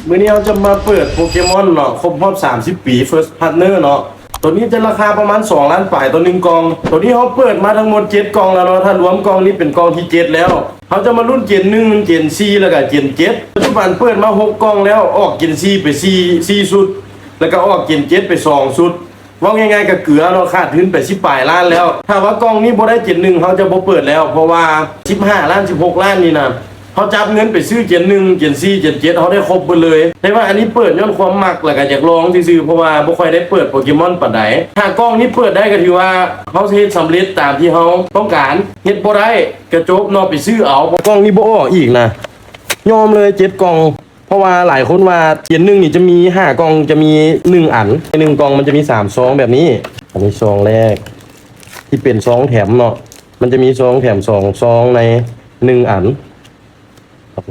ມື້ນີ້ເຮົາຈະມາເປີດໂປເກມອນເນາະ ຄົບຮອບສາມສິບປີ First Partner ເນາະ. ໂຕນີ້ຈະລາຄາປະມານສອງລ້ານປາຍຕໍ່ໜຶ່ງກ່ອງ. ໂຕນີ້ເຮົາເປີດມາທັງໝົດເຈັດກ່ອງແລ້ວເນາະ. ຖ້າລວມກ່ອງນີ້ເປັນກ່ອງທີເຈັດແລ້ວ. ເຮົາຈະມາລຸ້ນເກນໜຶ່ງ ເກນສີ່ ແລ້ວກະເກນເຈັດ. ປັດຈຸບັນເປີດມາຫົກກ່ອງແລ້ວ ອອກເກນສີ່ໄປສີ່ ສີ່ຊຸດ ແລ້ວກະອອກເກນເຈັດໄປສອງຊຸດ. ເວົ້າງ່າຍໆ ກະເກືອເນາະ ຂາດທຶນໄປສິບປາຍລ້ານແລ້ວ. ຖ້າວ່າກ່ອງນີ້ບໍ່ໄດ້ເກນໜຶ່ງ ເຮົາຈະບໍ່ເປີດແລ້ວ ເພາະວ່າສິບຫ້າລ້ານ ສິບຫົກລ້ານນີ້ນະ ເຮົາຈັບເງິນໄປຊື້ເກນໜຶ່ງ ເກນສີ່ ເກນເຈັດ ເຮົາໄດ້ຄົບເບິດເລີຍ. ແຕ່ວ່າອັນນີ້ເປີດຍ້ອນຄວາມມັກ ແລ້ວກະຢາກລອງຊື່ໆ ເພາະວ່າບໍ່ຄ່ອຍໄດ້ເປີດໂປເກມອນປານໃດ. ຖ້າກ່ອງນີ້ເປີດໄດ້ກະຖືວ່າເຮົາເຮັດສຳເລັດຕາມທີ່ເຮົາຕ້ອງການ, ເຮັດບໍ່ໄດ້ກະຈົບເນາະ ໄປຊື້ເອົາ. ກ່ອງນີ້ບໍ່ອອກອີກນະ ຍອມເລີຍ ເຈັດກ່ອງ. ເພາະວ່າຫຼາຍຄົນວ່າເກນໜຶ່ງນີ້ຈະມີຫ້າກ່ອງ ຈະມີໜຶ່ງອັນ ໃນໜຶ່ງກ່ອງມັນຈະມີສາມຊອງແບບນີ້. ອັນນີ້ຊອງແລກທີ່ເປັນຊອງແຖມເນາະ ມັນຈະມີຊອງແຖມສອງຊອງໃນໜຶ່ງອັນ.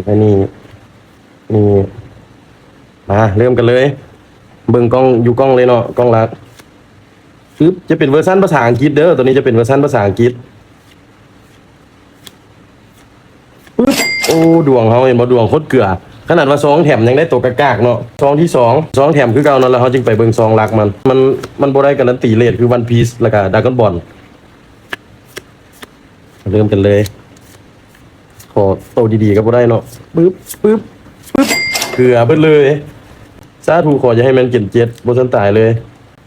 ອັນນີ້ ນີ້ ມາເລີ່ມກັນເລີຍ ເບິ່ງກ່ອງ ຢູ່ກ່ອງເລີຍເນາະ ກ່ອງຫຼັກ. ປຶບ ຈະເປັນເວີຊັນພາສາອັງກິດເດີ ໂຕນີ້ຈະເປັນເວີຊັນພາສາອັງກິດ. ປຶບ ໂອ້ ດວງເຮົາເຫັນບໍ່ ດວງໂຄດເກືອ. ຂະໜາດວ່າຊອງແຖມຍັງໄດ້ໂຕກາກໆເນາະ. ຊອງທີສອງ ຊອງແຖມຄືເກົ່ານັ້ນ ແລ້ວເຮົາຈຶ່ງໄປເບິ່ງຊອງຫຼັກມັນ. ມັນ ມັນບໍ່ໄດ້ກາລັນຕີເຣດຄື One Piece ແລ້ວກະ Dragon Ball. ເລີ່ມກັນເລີຍ ຂໍໂຕດີໆກະບໍ່ໄດ້ເນາະ. ປຶບ ປຶບ ປຶບ ເກືອເບິດເລີຍ. ສາທຸ ຂໍຢ່າໃຫ້ແມ່ນເກນເຈັດ ບໍ່ຊັ້ນຕາຍເລີຍ.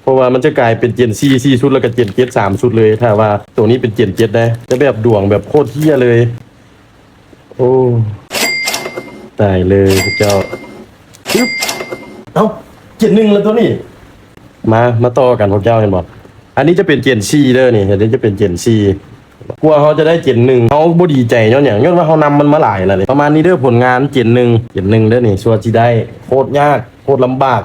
ເພາະວ່າມັນຈະກາຍເປັນເກນສີ່ ສີ່ຊຸດ ແລ້ວກະເກນເຈັດສາມຊຸດເລີຍ ຖ້າວ່າໂຕນີ້ເປັນເກນເຈັດໄດ໋. ຈະແບບດວງແບບໂຄດເຫ້ຍເລີຍ. ໂອ້ ຕາຍເລີຍພວກເຈົ້າ. ປຶບ ເອົ້າ ເກນໜຶ່ງແລ້ວໂຕນີ້. ມາ ມາຕໍ່ກັນພວກເຈົ້າ ເຫັນບໍ່? ອັນນີ້ຈະເປັນເກນສີ່ເດີນີ້ ອັນນີ້ຈະເປັນເກນສີ່. ກວ່າເຮົາຈະໄດ້ເກນໜຶ່ງ ເຮົາບໍ່ດີໃຈຍ້ອນຫຍັງ? ຍ້ອນວ່າເຮົານຳມັນມາຫຼາຍແລ້ວເດ້. ປະມານນີ້ເດີ ຜົນງານເກນໜຶ່ງ ເກນໜຶ່ງເດີນີ້ ຊົ່ວຊິໄດ້ ໂຄດຍາກ ໂຄດລຳບາກ.